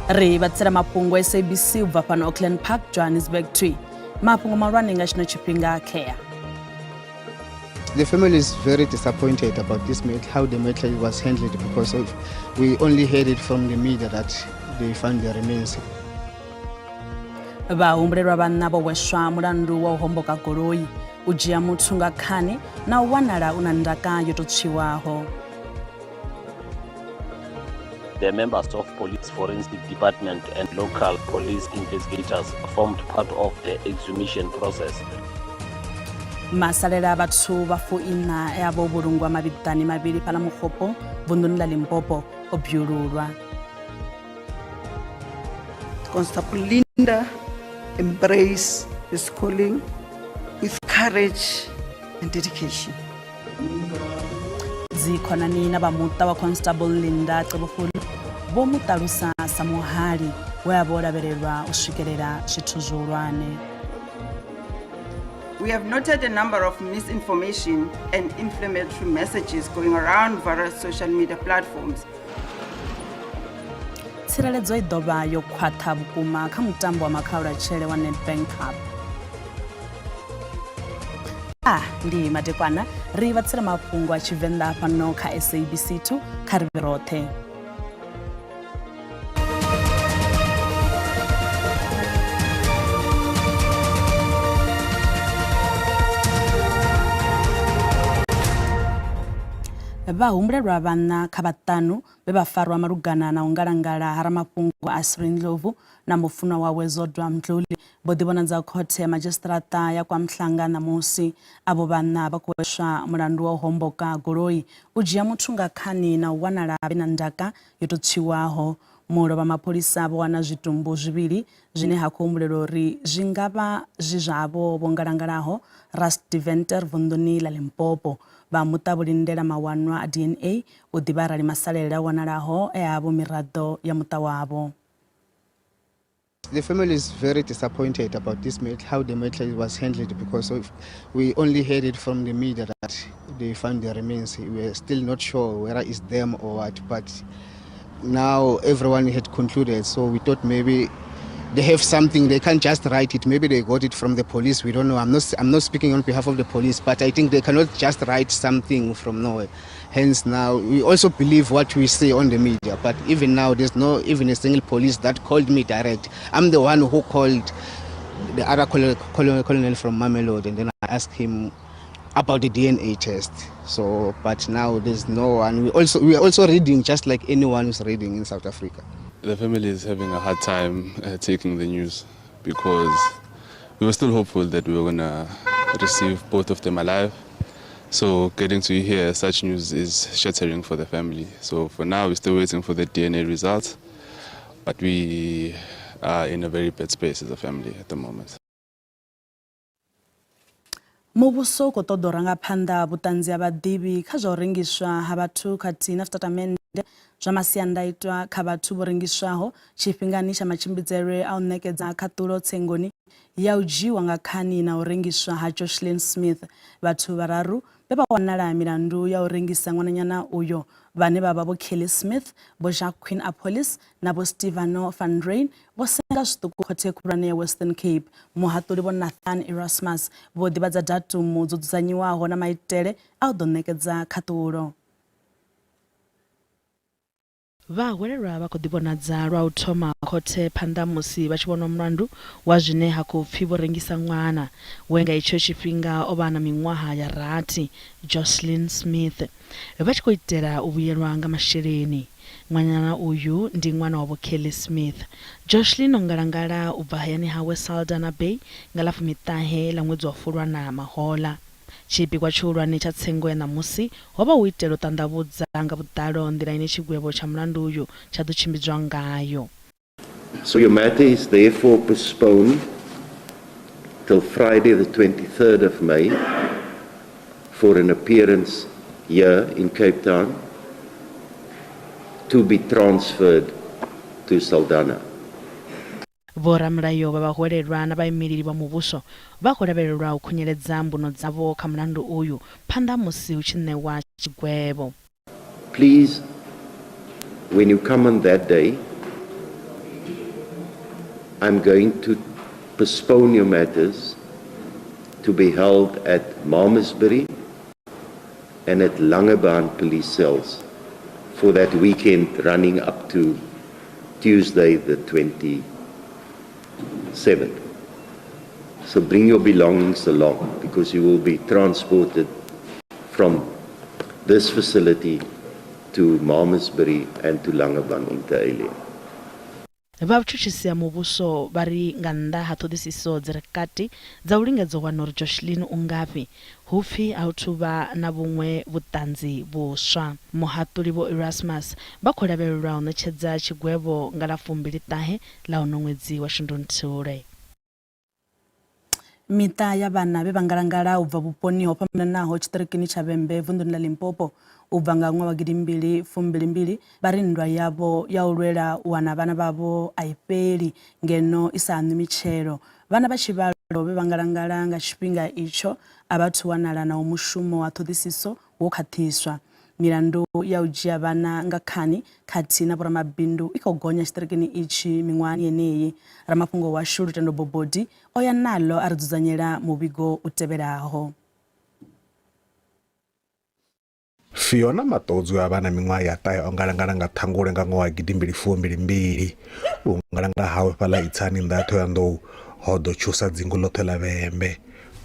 Ri vhatsela mafhungo SABC u bva fhano Auckland Park, Johannesburg twi. Mafhungo mahulwane nga tshino tshifhinga khea. The family is very disappointed about this matter, how the matter was handled, because of, we only heard it from the media that they found the remains. Vhahumbulelwa vhanna vho hweswa mulandu wa u homboka goloi, u dzhia muthu nga khani na u wanala u na ndaka yo tou tswiwaho. The members of police forensic department and local police investigators formed part of the exhumation process. Masalela a vhathu vha fuiṋa e a vha o vhulungwa mavhiḓani mavhili fhaḽa Mokgopo vunḓuni ḽa Limpopo o bwiululwa. Constable Linda embraced this calling with courage and dedication. Dzikhonani na vha muṱa wa Constable Linda Cebofulu vho mu ṱalusa sa muhali we a vha o lavhelelwa u swikelela zwithu zwihulwane. We have noted a number of misinformation and inflammatory messages going around various social media platforms. Tsireledzo i ḓo vha yo khwaṱha vhukuma kha mutambo wa makhaulatshele wa Nedbank Cup. A ndi madekwana ri vha tsela mafhungo a Tshivenḓa fhano kha SABC 2 kha ri vhe roṱhe. Vhahumbulelwa vhaṋa kha vhaṱanu vhe vha farwa malugana na u ngalangala ha ramafhungo Asri Ndlovu na mufunwa wawe Zodwa Mdluli vho ḓivhonadza khothe ya madzhisiṱiraṱa ya KwaMhlanga ṋamusi. Avho vhanna vha khou hweswa mulandu wa u homboka goloi, u dzhia muthu nga khani na u wanala vhe na ndaka yo tou tswiwaho. Mulovha mapholisa vho wana zwitumbu zwivhili zwine ha khou humbulelwa uri zwi nga vha zwi zwa avho vho ngalangalaho Rust Deventer vunḓuni ḽa Limpopo. Vha muṱa vho lindela mawanwa a DNA u ḓivha arali masalela a wanalaho e a avho miraḓo ya muṱa wavho. The family is very disappointed about this matter, how the matter was handled, because of, we only heard it from the media that they found the remains. We are still not sure whether it's them or what, but now everyone had concluded, so we thought maybe they have something, they can't just write it. Maybe they got it from the police, we don't know. I'm not speaking on behalf of the police, but I think they cannot just write something from nowhere. Hence now, we also believe what we see on the media, but even now, there's no even a single police that called me direct. I'm the one who called the other colonel from Mamelodi, and then I asked him about the DNA test. So, but now there's no one. We are also reading just like anyone who's reading in South Africa. The family is having a hard time taking the news because we were still hopeful that we were going to receive both of them alive. So getting to hear such news is shattering for the family. So for now, we're still waiting for the DNA results, but we are in a very bad space as a family at the moment. Muvhuso u khou ṱoḓa u ranga phanḓa vhuṱanzi ha vhaḓivhi kha zwa u rengiswa ha vhathu khathihi na zwitatamennde zwa masiandaitwa kha vhathu vho rengiswaho tshifhingani tsha matshimbidzelwe a u ṋekedza khaṱulo tsengoni ya u dzhiiwa nga khani na u rengiswa ha Joshlin Smith. Vhathu vhararu vhe vha wanala milandu ya u rengisa ṅwananyana uyo vhane vha vha Vho Kelly Smith, Vho Jacquin Appollis na Vho Stevano van Rhyn vho senga zwiṱuku khothe khulwane ya Western Cape. Muhaṱuli Vho Nathan Erasmus vho ḓivhadza datumu dzo dzudzanyiwaho na maitele a u ḓo ṋekedza khaṱulo. Vhahwelelwa vha khou ḓivhonadza lwa u thoma khothe phanḓa musi vha tshi vhonwa mulandu wa zwine ha khou pfi vho rengisa ṅwana we nga itsho tshifhinga o vha a na miṅwaha ya rathi, Joshlin Smith, vha tshi khou itela u vhuyelwa nga masheleni. Ṅwananyana uyu ndi ṅwana wa Vho Kelly Smith. Joshlin o ngalangala u bva hayani hawe Saldanha Bay nga ḽa fumiṱahe ḽa ṅwedzi wa Fulwana mahoḽa. Tshipikwa tshihulwane tsha tsengo ya ṋamusi ho vha u itela u ṱanḓavhudza nga vhuḓalo nḓila ine tshigwevho tsha mulandu uyu tsha ḓo tshimbidzwa ngayo. So your matter is therefore postponed till Friday the 23rd of May for an appearance here in Cape Town to be transferred to Saldanha. Vhoramilayo vha vhahwelelwa na vhaimeleli vha muvhuso vha khou lavhelelwa u khunyeledza mbuno dzavho kha mulandu uyu phanḓa ha musi hu tshi ṋewa tshigwevho. Please, when you come on that day, I'm going to postpone your matters to be held at Malmesbury and at Langebaan police cells for that weekend running up to Tuesday the 27th. So bring your belongings along because you will be transported from this facility to Malmesbury and to Langebaan inter alia. Vha vhutshutshisi ha muvhuso vha ri nga nnḓa ha ṱhoḓisiso dzi re kati dza u lingedza u wana uri Joshlin u ngafhi, hu pfi a hu thu vha na vhuṅwe vhuṱanzi vhuswa. Muhaṱuli Vho Erasmus vha khou lavhelelwa u ṋetshedza tshigwevho nga ḽa 29 ḽa uno ṅwedzi wa Shundunthule. Miṱa ya vhana vhe vha ngalangala u bva vhuponi ho fhambananaho tshiṱirikini tsha Vhembe vunḓuni ḽa Limpopo u bva nga ṅwaha wa gidimbili fumbili-mbili vha ri nndwa yavho ya u lwela u wana vhana vhavho a i fheli ngeno i sa aṋwi mitshelo. Vhana vha tshivhalo vhe vha ngalangala nga tshifhinga itsho a vha athu wanala naho mushumo wa ṱhoḓisiso wo khwaṱhiswa. Milandu ya u dzhia vhana nga khani khathihi na vhoramabindu i khou gonya tshiṱirikini itshi miṅwahani yeneyi. Ramafhungo washu Lutendo Bobodi o ya naḽo a ri dzudzanyela muvhigo u tevhelaho. Fiona Maṱodzi we a vha na miṅwaha ya ṱahe o ngalangala nga Ṱhangule nga ṅwaha wa gidimbili fumbili mbili. U ngalangala hawe fhaḽa Itsani nnḓa ha Ṱhohoyanḓou ho ḓo tshusa dzingu ḽoṱhe ḽa Vhembe.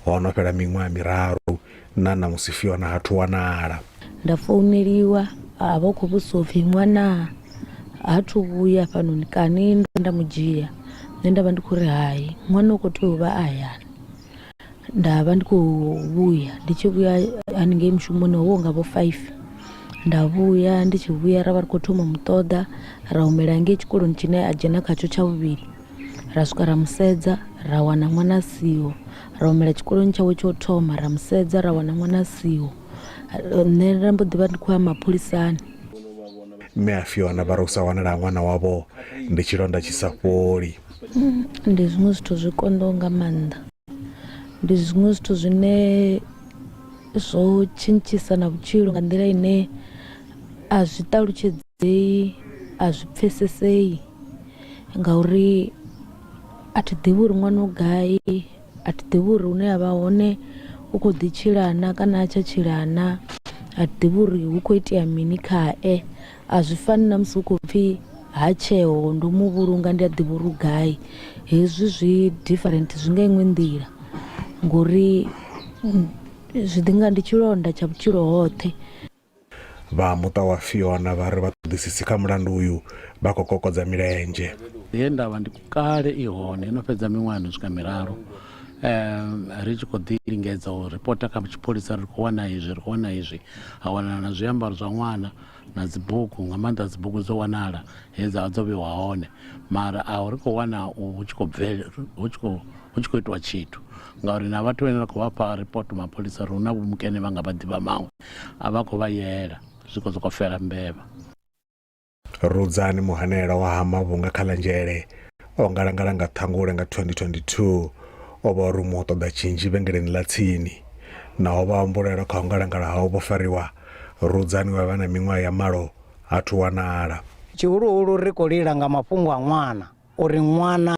Ho no fhela miṅwaha miraru na ṋamusi Fiona ha thu wanala. Nda founeliwa a vha u khou vhudzisa upfhi ṅwana ha thu vhuya hafhanoni kani ndo nda mu dzhia nṋe nda vha ndi khou ri hai ṅwana u khou tea u vha a hayani nda vha ndi khou vhuya ndi tshi vhuya haningei mushumoni ho vha hu nga vho 5 nda vhuya ndi tshi vhuya ra vha ri khou thoma u mu ṱoḓa ra humela hangei tshikoloni tshine a dzhena khatsho tsha vhuvhili ra swika ra musedza ra wana ṅwana a siho ra humela tshikoloni tshawe tsho thoma ra musedza ra wana ṅwana a siho nṋe nda mbo ḓi vha ndi khou ya mapholisani. Mme a Fiona vha ri u sa wanala ha ṅwana wavho ndi tshilonda tshi sa fholi. Ndi zwiṅwe zwithu zwi konḓaho nga maanḓa, ndi zwiṅwe zwithu zwine zwo tshintshisa na vhutshilo nga nḓila ine a zwi ṱalutshedzei a zwi pfesesei ngauri a thi ḓivhi uri ṅwana u gai a thi ḓivhi uri hune a vha hone u khou ḓi tshila na kana ha tsha tshila na a thi ḓivhi uri hu khou itea mini khae a zwi fani na musi hu khou pfhi ha tsheho ndo mu vhulunga ndi a ḓivha uri u gai hezwi zwi different zwi nga iṅwe nḓila ngori zwi ḓi nga ndi tshilonda tsha vhutshilo hoṱhe. Vha muṱa wa Fiona vha ri vhaṱoḓisisi kha mulandu uyu vha khou kokodza milenzhe. Ye ndavha ndi kale i hone yo no fhedza miṅwaha no swika miraru ri tshi khou ḓi lingedza u ripota kha tshipholisa ri khou wana izwi ri khou wana izwi ha wanala na zwiambaro zwa ṅwana na dzibugu nga maanḓa dzibugu dzo wanala he dza vha dzo vheiwa hone mara a ri khou wana hu tshi khou bvele hu tshi khou hu tshi khou itiwa tshithu ngauri na vhathu vhane ra khou vha fha report mapholisa uri hu na vhumukene vha nga vha ḓivha maṅwe a vha khou vha yela zwi khou sokou fela mbevha. Rudzani Muhanelwa wa ha Mavhunga kha ḽa Nzhele o ngalangala nga Ṱhangule nga 2022. O vha o rumiwa u ṱoḓa tshinzhi vhengeleni ḽa tsini. Naho vhahumbulelwa kha u ngalangala hawe vho fariwa, Rudzani we a vha na miṅwaha ya malo ha thu wanala. Tshihuluhulu ri khou lila nga mafhungo a ṅwana uri ṅwana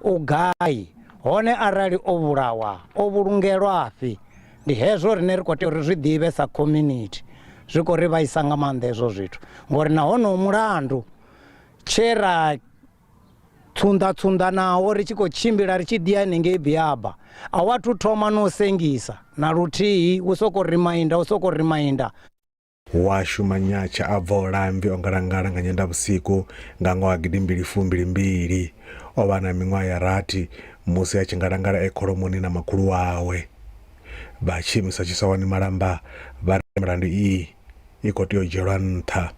u gai, hone arali o vhulawa o vhulungelwafhi. Ndi hezwo rine ri khou tea uri zwi ḓivhe sa community, zwi khou ri vhaisa nga maanḓa hezwo zwithu ngori na honoho mulandu tshe ra tsunda tsunda nawo ri tshi khou tshimbila ri tshi ḓi ya hanengei Biaba a wa thu thoma no sengisa na luthihi u soko rimainda u soko rimainda. Washu Manyatsha a bvaho Lambi o ngalangala nga Nyendavhusiku nga ṅwaha wa gidimbili fumbili mbili. O vha a na miṅwaha ya rathi musi a tshi ngalangala e kholomoni na makhulu wawe. Vha tshiimiswa tshi sa wani malamba vha ri milandu iyi i khou tea u dzhielwa nṱha.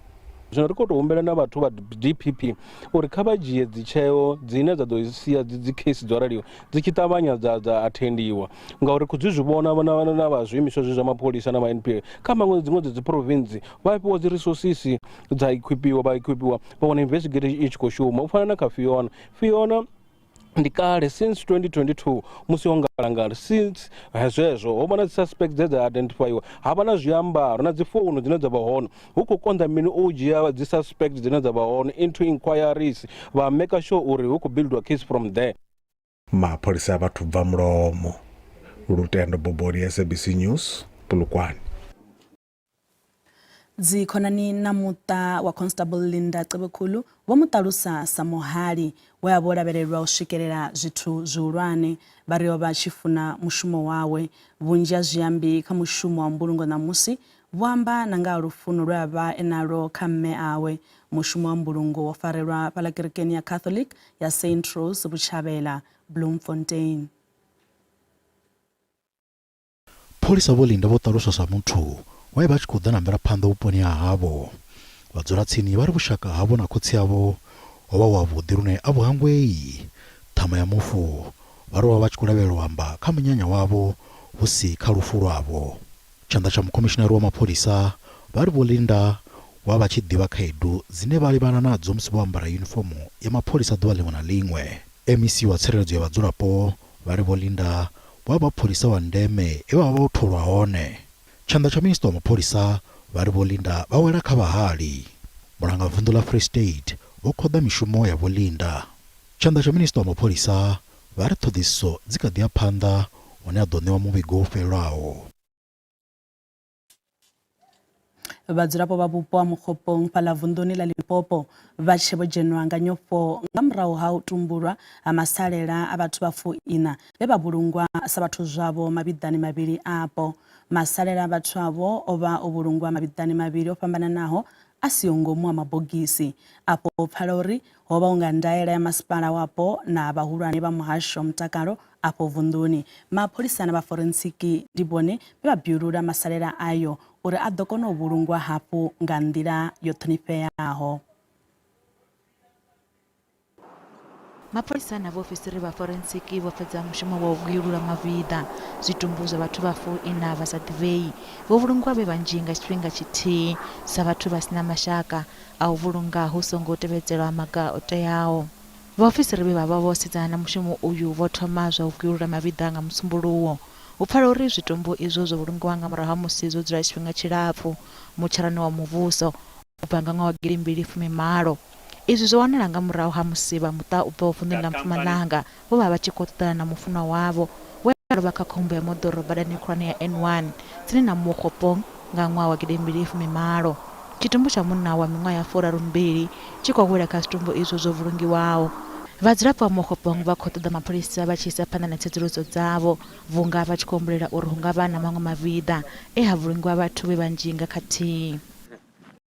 Zwino ri khou tou humbela na vhathu vha DPP uri kha vha dzhie dzitsheo dzine dza ḓo sia dzi case dzo raliho dzi tshi ṱavhanya dza dza athendiwa ngauri khou dzi zwi vhona na vha zwiimiswa zwi zwa mapholisa na ma NPA kha maṅwe dziṅwe dza dzi province vha fhiwa dzi resources dza equipiwa vha equipiwa vha wana investigate i tshi khou shuma u fana na kha Fiona. Fiona. Ndi kale since 2022 musi ho ngalangala, since zwezwo ho vha na dzi suspect dze dza identifyiwa, ha vha na zwiambaro na dzi founu dzine dza vha hone. Hu khou konḓa mini u dzhia dzi suspect dzine dza vha hone into inquiries, vha make sure uri hu khou buildiwa case from there? Mapholisa a vhathu bva mulomo. Lutendo Boboli, SABC News, Polokwane. Dzikhonani na muṱa wa Constable Linda Cebekhulu vho mu ṱalusa sa muhali we a vha o lavhelelwa u swikelela zwithu zwihulwane. Vha ri o vha a tshi funa mushumo wawe. Vhunzhi ha zwiambi kha mushumo wa mbulungo ṋamusi vho amba na nga ha lufuno lwe a vha e nalwo kha mme awe. Mushumo wa mbulungo wo farelwa fhaḽa kerekeni ya Catholic ya Saint Rose Vhutshavhela, Bloemfontein. Pholisa Vho Linda vho ṱaluswa sa muthu we vha tshi khou ḓa na mvelaphanḓa vhuponi ha havho. Vhadzulatsini vha ri vhushaka havho na khotsi avho ho vha hu havhuḓi lune a vhu hangwei. Ṱhama ya mufu vha ri vho vha vha tshi khou lavhelela u amba kha munyanya wavho hu si kha lufu lwavho. Tshanḓa tsha mukhomishinari wa mapholisa vha ri Vho Linda vho vha vha tshi ḓivha khaedu dzine vha livhana nadzo musi vho ambara yunifomo ya mapholisa ḓuvha ḽiṅwe na ḽiṅwe. MEC wa tsireledzo ya vhadzulapo vha ri Vho Linda vho vha pholisa wa ndeme he vha vha vho tholwa hone. Tshanḓa tsha minisiṱa wa mapholisa vha ri Vho Linda vha wela kha vhahali. Mulangavunḓu ḽa Free State vho khoḓa mishumo ya Vho Linda. Tshanḓa tsha minisiṱa wa mapholisa vha ri ṱhoḓisiso dzi kha ḓi ya phanḓa hune ha ḓo ṋewa muvhigo wo fhelelaho. Vhadzulapo vha vhupo ha Mokgopong fhaḽa vunḓuni ḽa Limpopo vha tshe vho dzhenwa nga nyofho nga murahu ha u tumbulwa ha masalela a vhathu vha fuiṋa vhe vha vhulungwa sa vhathu zwavho mavhiḓani mavhili apo. Masalela a vhathu avho o vha o vhulungwa mavhiḓani mavhili o fhambananaho a siho ngomu ha mabogisi. Afho ho pfala uri ho vha hu nga ndaela ya masipala wapo na vhahulwane vha muhasho wa mutakalo afho vunḓuni. Mapholisa na vha forentsiki ndi vhone vhe vha biulula masalela ayo uri a ḓo kona u vhulungwa hafhu nga nḓila yo ṱhonifheaho. Mapholisa na vhaofisiri vha forensiki vho fhedza mushumo wa u gwilula mavhiḓa. Zwitumbu zwa vhathu vha fuiṋa vha sa ḓivhei vho vhulungwa vhe vhanzhi nga tshifhinga tshithihi sa vhathu vha si na mashaka a u vhulunga hu songo tevhedzelwa maga o teaho. Vhaofisiri vhe vha vha vho sedzana na mushumo uyu vho thoma zwa u gwilula mavhiḓa nga Musumbuluwo. Hu pfala uri zwitumbu izwo zwo vhulungiwa nga murahu ha musi zwo dzula tshifhinga tshilapfu mutsharani wa muvhuso u bva nga ṅwaha wa gidimbili fumi malo. Izwi zwo wanala nga murahu ha musi vha muṱa u bvaho vunḓuni ḽa Mpumalanga vho vha vha tshi khou ṱoḓana na mufunwa wavho we a lovha kha khombo ya moḓoro badani khulwane ya N1 tsini na Mookgopong nga ṅwaha wa gidimbili fumi malo. Tshitumbu tsha munna wa miṅwaha ya furaru mbili tshi khou wela kha zwitumbu izwo zwo vhulungiwaho. Vhadzulapo vha Mookgopong vha khou ṱoḓa mapholisa vha tshi isa phanḓa na tsedzuluso dzavho vhunga vha tshi khou humbulela uri hu nga vha na maṅwe mavhiḓa e ha vhulungiwa vhathu vhe vhanzhi nga khathihi.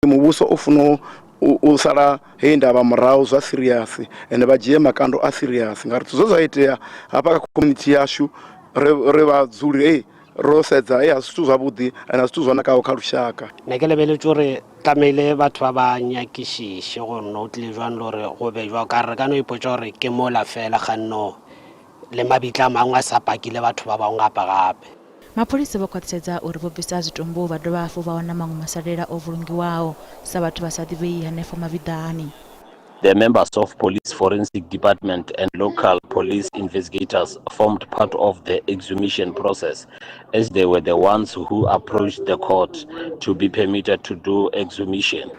Muvhuso u funa u sala heyi ndavha murahu zwa serious ende vha dzhie makando a serious ngauri zwithu zwe zwa itea hafha kha community yashu ri vhadzuli ei ro sedza ei a si zwithu zwavhuḓi ende a si zwithu zwo nakaho kha lushaka. Ne ke lebeletše gore tlamehile batho ba ba nyakišiše gore no o tlile jwang le gore go be jwang ka re ka no ipotša gore ke mola fela kganno le mabitla a mangwe a sa pakile batho ba bangwe gape gape. Mapholisa vho khwaṱhisedza uri vho bvisa zwitumbu vha dovha hafhu vha wana maṅwe masalela o vhulungiwaho sa vhathu vha sa ḓivhei hanefho mavhiḓani. The members of police forensic department and local police investigators formed part of the exhumation process as they were the ones who approached the court to be permitted to do exhumation.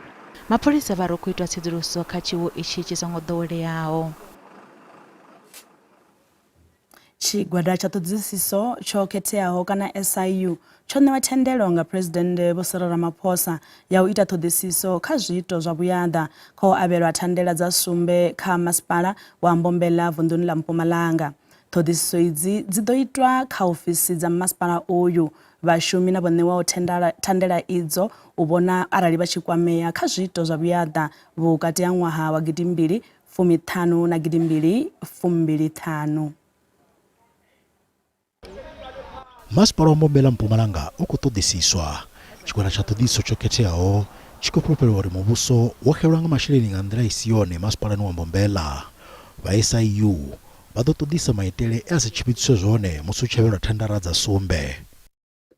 Mapholisa vha ri hu khou itwa tsedzuluso kha tshiwo itshi tshi songo ḓoweleaho. Tshigwada tsha ṱhoḓisiso tsho khetheaho kana SIU tsho ṋewa thendelo nga Phresidennde Vho Cyril Ramaphosa ya u ita ṱhoḓisiso kha zwiito zwa vhuyaḓa kha u avhelwa thandela dza sumbe kha masipala wa Mbombela vunḓuni ḽa Mpumalanga. Ṱhoḓisiso idzi dzi ḓo itwa kha ofisi dza masipala uyu, vhashumi na vho ṋewaho thandela idzo u vhona arali vha tshi kwamea kha zwiito zwa vhuyaḓa vhukati ha ṅwaha wa gidimbili fumiṱhanu na gidimbili fumbili ṱhanu. Masipala wa Mbombela Mpumalanga u khou ṱoḓisiswa. Tshigwada tsha ṱhoḓisiso tsho khetheaho tshi khou fhulufhela uri muvhuso wo xelelwa nga masheleni nga nḓila i si yone masipalani wa Mbombela. Vha SIU vha ḓo ṱoḓisa maitele e a si tshimbidziswe zwone musi hu tshi avhelwa thendara dza sumbe.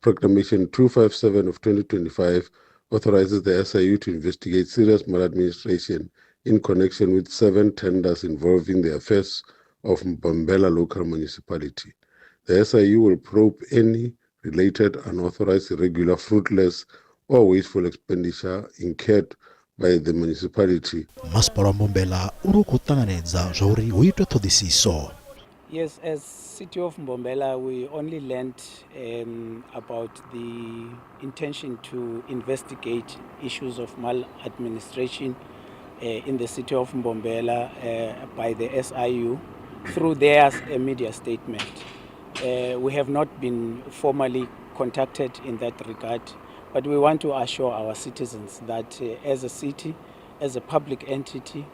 Proclamation 257 of 2025 authorizes the SIU to investigate serious maladministration in connection with seven tenders involving the affairs of Mbombela Local Municipality. The SIU will probe any related unauthorized, irregular, fruitless or wasteful expenditure incurred by the municipality. Masipala wa Mbombela uri u khou ṱanganedza zwa uri hu itwe ṱhoḓisiso. Yes, as City of Mbombela, we only learned um, about the intention to investigate issues of maladministration uh, in the city of Mbombela uh, by the SIU through their uh, media statement. Uh, we have not been formally contacted in that regard, but we want to assure our citizens that uh, as a city, as a public entity,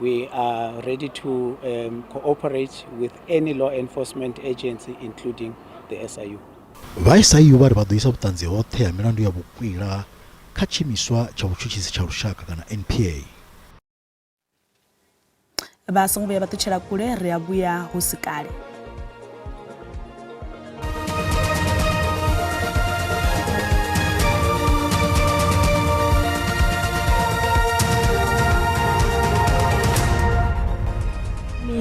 we are ready to um, cooperate with any law enforcement agency, including the SIU. Vha SIU vha ri vha ḓo isa vhuṱanzi hoṱhe ha milandu ya vhukwila kha tshiimiswa tsha vhutshutshisi tsha lushaka kana NPA. Vha songo vhuya vha ṱutshela kule, ri a vhuya hu si kale.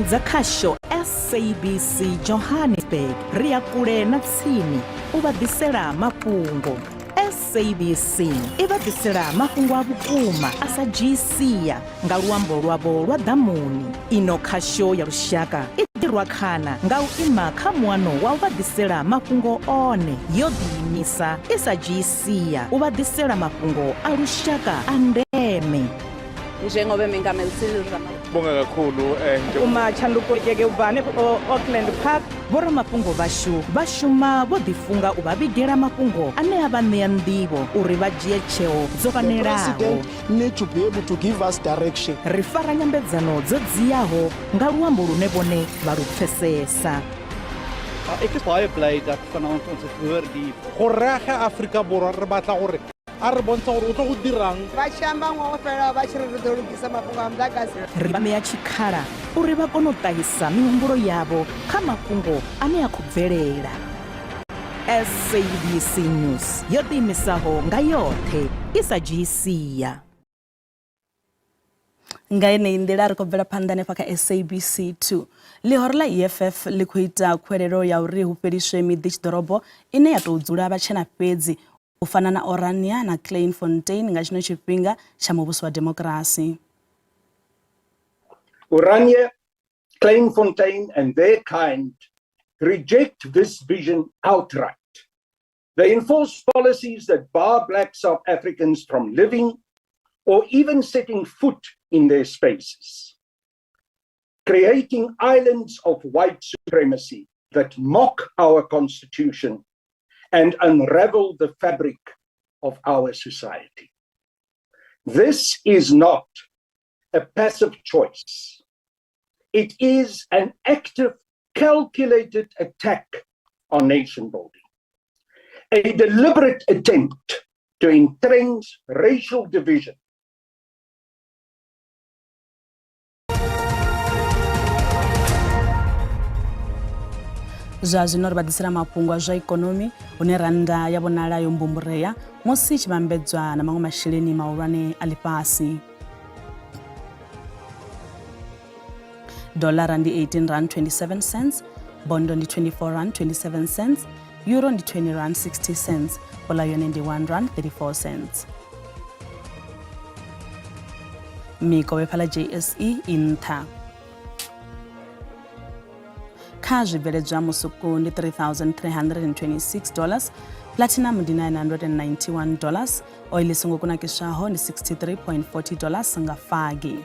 Dza khasho SABC Johannesburg ri ya kule na tsini u vha ḓisela mafhungo. SABC i vha ḓisela mafhungo a vhukuma a sa dzhii sia nga luambo lwavho lwa ḓamuni. Ino khasho ya lushaka i ḓirwa khana nga u ima kha muano wa u vha ḓisela mafhungo one, yo ḓiimisa i sa dzhii sia u vha ḓisela mafhungo a lushaka a ndeme. Njengoba Mengameli Cyril Ramaphosa Bonga kakhulu eh, uma tshanduko yeke u bva hanefho Auckland Park. Vhoramafhungo vhashu vha shuma vho ḓifunga u vha vhigela mafhungo ane a vha ṋea nḓivho uri vha dzhie tsheo dzo The fanelaho. president need to be able to give us direction. Ri fara nyambedzano dzo dziaho nga luambo lune vhone vha lu pfesesa. Ek is baie bly dat vanaand ons het hoor die Go rega Afrika Borwa re batla gore a re bontsha gore o tlo go dirang. Vha tshi amba ṅwaha wo fhelaho vha tshi ri ri ḓo lugisa mafhungo a muḓagasi. Ri vha ṋea tshikhala uri vha kone u ṱahisa mihumbulo yavho kha mafhungo ane a khou bvelela. SABC News yo ḓiimisaho nga yoṱhe i sa dzhii sia. Nga yeneyi nḓila ri khou bvela phanḓa hanefha kha SABC 2. Ḽihoro ḽa EFF ḽi khou ita khuwelelo ya uri hu fheliswe miḓi tshiḓorobo ine ya tou dzula vhatshena fhedzi u fana na Orania na Kleinfontein nga tshino tshifhinga tsha muvhuso wa demokirasi. Orania, Kleinfontein and their kind reject this vision outright. They enforce policies that bar black South Africans from living or even setting foot in their spaces, creating islands of white supremacy that mock our constitution and unravel the fabric of our society. This is not a passive choice. It is an active, calculated attack on nation building, a deliberate attempt to entrench racial division. Zwa zwino ri vha ḓisela mafhungo a zwa ikonomi hune rannda ya vhonala yo mbumburea musi i tshi vhambedzwa na maṅwe masheleni mahulwane a ḽifhasi. Dollara ndi 18 rand 27 cents, bondo ndi 24 rand 27 cents, euro ndi 20 rand 60 cents, bola yone ndi 1 rand 34 cents. Mikovhe fhaḽa JSE i nṱha. Kha zwibveledzwa musuku ndi 3326 dollars, platinum ndi 991 dollars, oil i songo kunakiswaho ndi 63.40 dollars nga fagi.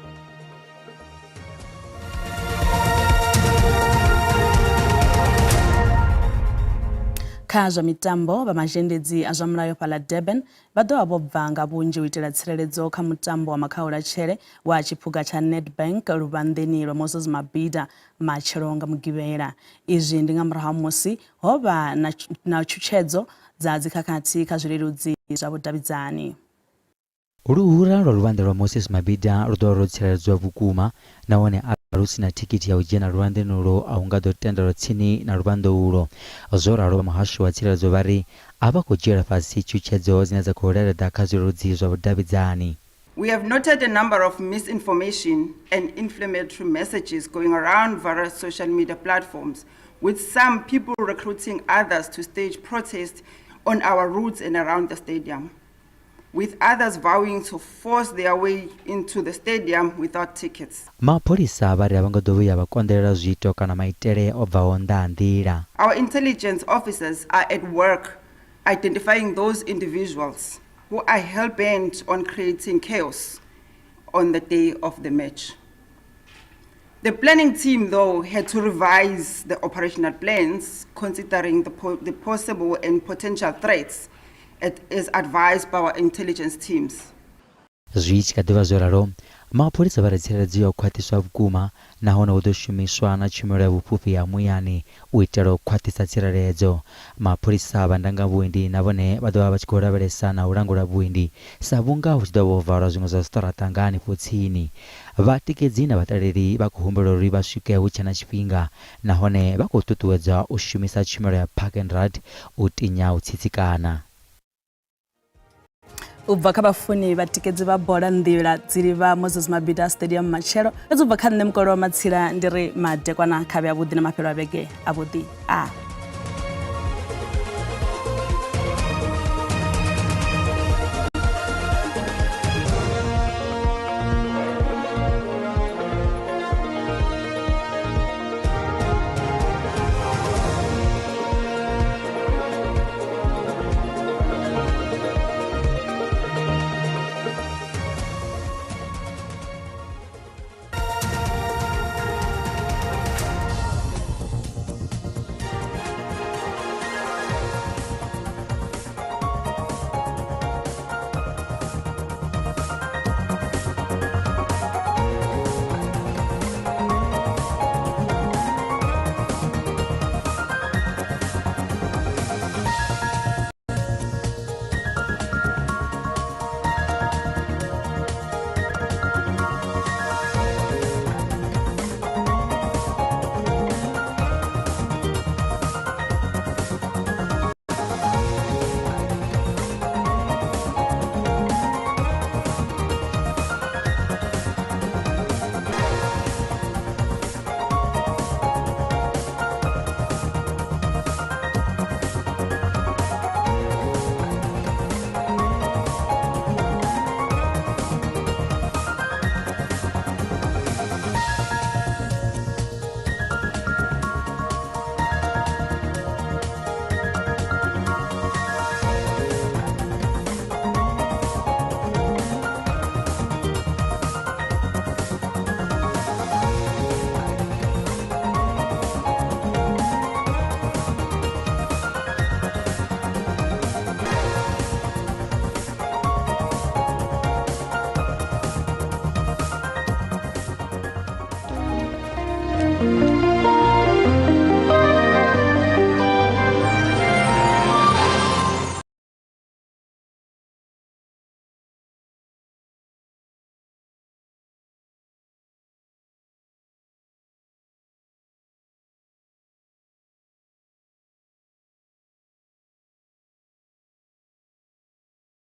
Kha zwa mitambo, vha mazhendedzi a zwa mulayo fhaḽa Durban vha ḓo vha vho bva nga vhunzhi u itela tsireledzo kha mutambo wa makhaulatshele wa tshiphuga tsha Nedbank luvhanḓeni lwa Moses Mabhida matshelo nga Mugivhela. Izwi ndi nga murahu ha musi ho vha na, na tshutshedzo dza dzikhakhathi kha zwileludzi zwa vhudavhidzani. Luhura lwa luvhanḓe lwa Moses Mabhida lu ḓo vha lwo tsireledzwa vhukuma nahone arali hu si na thikhithi ya u dzhena luvhanḓeni ulwo a hu nga ḓo tendelwa tsini na luvhanḓe ulwo. Zwo ralo, vha muhasho wa tsireledzo vha ri a vha khou dzhiela fhasi tshutshedzo dzine dza khou leleḓa kha zwileludzi zwa vhudavhidzani. We have noted a number of misinformation and inflammatory messages going around various social media platforms, with some people recruiting others to stage protests on our routes and around the stadium, with others vowing to force their way into the stadium without tickets. Mapholisa vha ri a vha nga ḓo vhuya vha konḓelela zwiito kana maitele o bvaho nnḓa ha nḓila. Our intelligence officers are at work identifying those individuals who are hell-bent on creating chaos on the day of the match. The planning team, though, had to revise the operational plans considering the, po the possible and potential threats as advised by our intelligence teams. Zwi tshi kha ḓi vha zwo ralo, mapholisa vha ri tsireledzo yo khwaṱhiswa vhukuma nahone hu ḓo shumiswa na tshumelo ya vhufhufhi ha muyani u itela u khwaṱhisa tsireledzo. Mapholisa vha ndanga vhuendi na vhone vha ḓo vha vha tshi khou lavhelesa na u langula vhuendi sa vhunga hu tshi ḓo vha ho valwa zwiṅwe zwa zwiṱaraṱa nga hanefho tsini. Vhatikedzi na vhaṱaleli vha khou humbelwa uri vha swike hu tshe na tshifhinga nahone vha khou ṱuṱuwedzwa u shumisa tshumelo ya park and ride u tinya u tsitsikana. U bva kha vhafuni vhatikedzi vha bola nḓila dzi livha Moses Mabhida Stadium matshelo. Fhedzi u bva kha nṋe mukolo wa matsila ndi ri madekwana khavhe avhuḓi na mafhelo a vhege avhuḓi a.